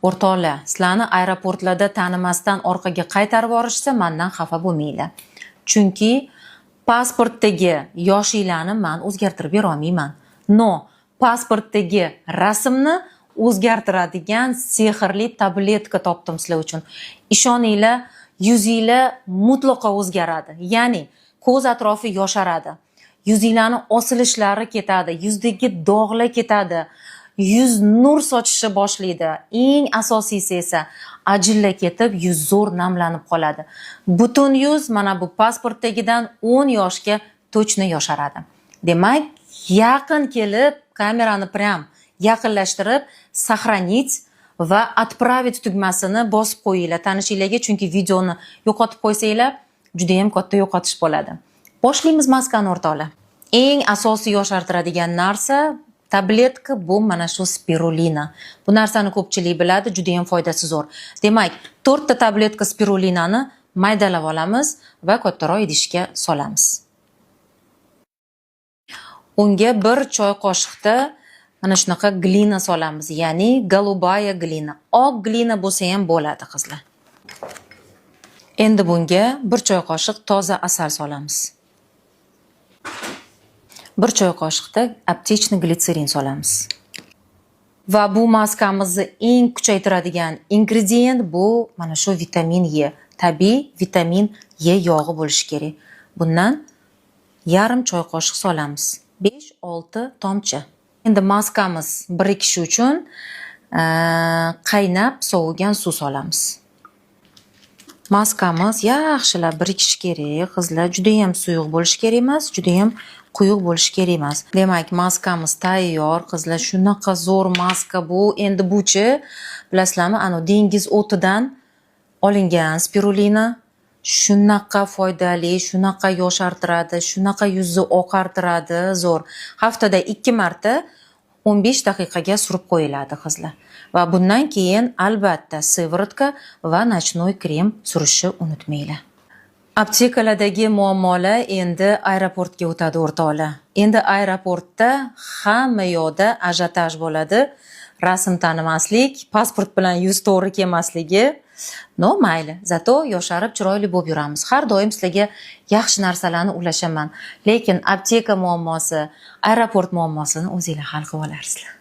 O'rtoqlar, sizlarni aeroportlarda tanimasdan orqaga qaytarib yuborishsa, mandan xafa bo'lmanglar. Chunki pasportdagi yoshinglarni man o'zgartirib bera olmayman. Но pasportdagi rasmni o'zgartiradigan sehrli tabletka topdim sizlar uchun. Ishoninglar, yuzinglar mutlaqo o'zgaradi. Ya'ni ko'z atrofi yosharadi. Yuzinglarni osilishlari ketadi, yuzdagi dog'lar ketadi. Yuz nur sochishni boshlaydi. Eng asosiysi esa ajinlar ketib, yuz zo'r namlanib qoladi. Butun yuz mana bu pasportdagidan 10 yoshga точно yosharadi. Demak, yaqin kelib, kamerani прям yaqinlashtirib, "Сохранить" va "Отправить" tugmasini bosib qo'yinglar tanishinglarga, chunki videoni yo'qotib qo'ysanglar, juda ham katta yo'qotish bo'ladi. Boshlaymiz maskani, o'rtoqlar. Eng asosiy yoshartiradigan narsa, tabletka, bu mana shu spirulina. Bu narsani ko'pchilik biladi, juda ham foydasi zo'r. Demak, to'rtta tabletka spirulinani maydalab olamiz va kattaroq idishga solamiz. Unga bir choy qoshiqda mana shunaqa глина solamiz, ya'ni голубая глина. Oq глина bo'lsa ham bo'ladi, qizlar. Endi bunga bir choy qoshiq toza asal solamiz. Bir choy qoshiqda аптечный glitserin solamiz. Va bu maskamizni eng kuchaytiradigan ingredient bu mana shu vitamin E, tabiiy vitamin E yog'i bo'lishi kerak. Bundan yarim choy qoshiq solamiz. 5-6 tomchi. Endi maskamiz birikishi uchun qaynab sovigan suv solamiz. Maskamiz yaxshilab birikishi kerak, qizlar. Judayam suyuq bo'lishi kerak emas, judayam quyuq bo'lishi kerak emas. Demak, maskamiz tayyor, qizlar. Shunaqa zo'r maska bu. Endi buchi, bilasizlarmi, anavi dengiz o'tidan olingan spirulina shunaqa foydali, shunaqa yoshartiradi, shunaqa yuzni oqartiradi, zo'r. Haftada 2 marta 15 daqiqaga surib qo'yiladi, qizlar. Va bundan keyin albatta сыворотка va ночной krem surishni unutmanglar. Aptekalardagi muammolar endi aeroportga o'tadi, o'rtoqlar. Endi aeroportda hamma yoqda ajiotaj bo'ladi. Rasm tanimaslik, pasport bilan yuz to'g'ri kelmasligi. Но mayli, зато yosharib, chiroyli bo'lib yuramiz. Har doim sizlarga yaxshi narsalarni ulashaman. Lekin apteka muammosi, aeroport muammosini o'zinglar hal qilib olarsizlar.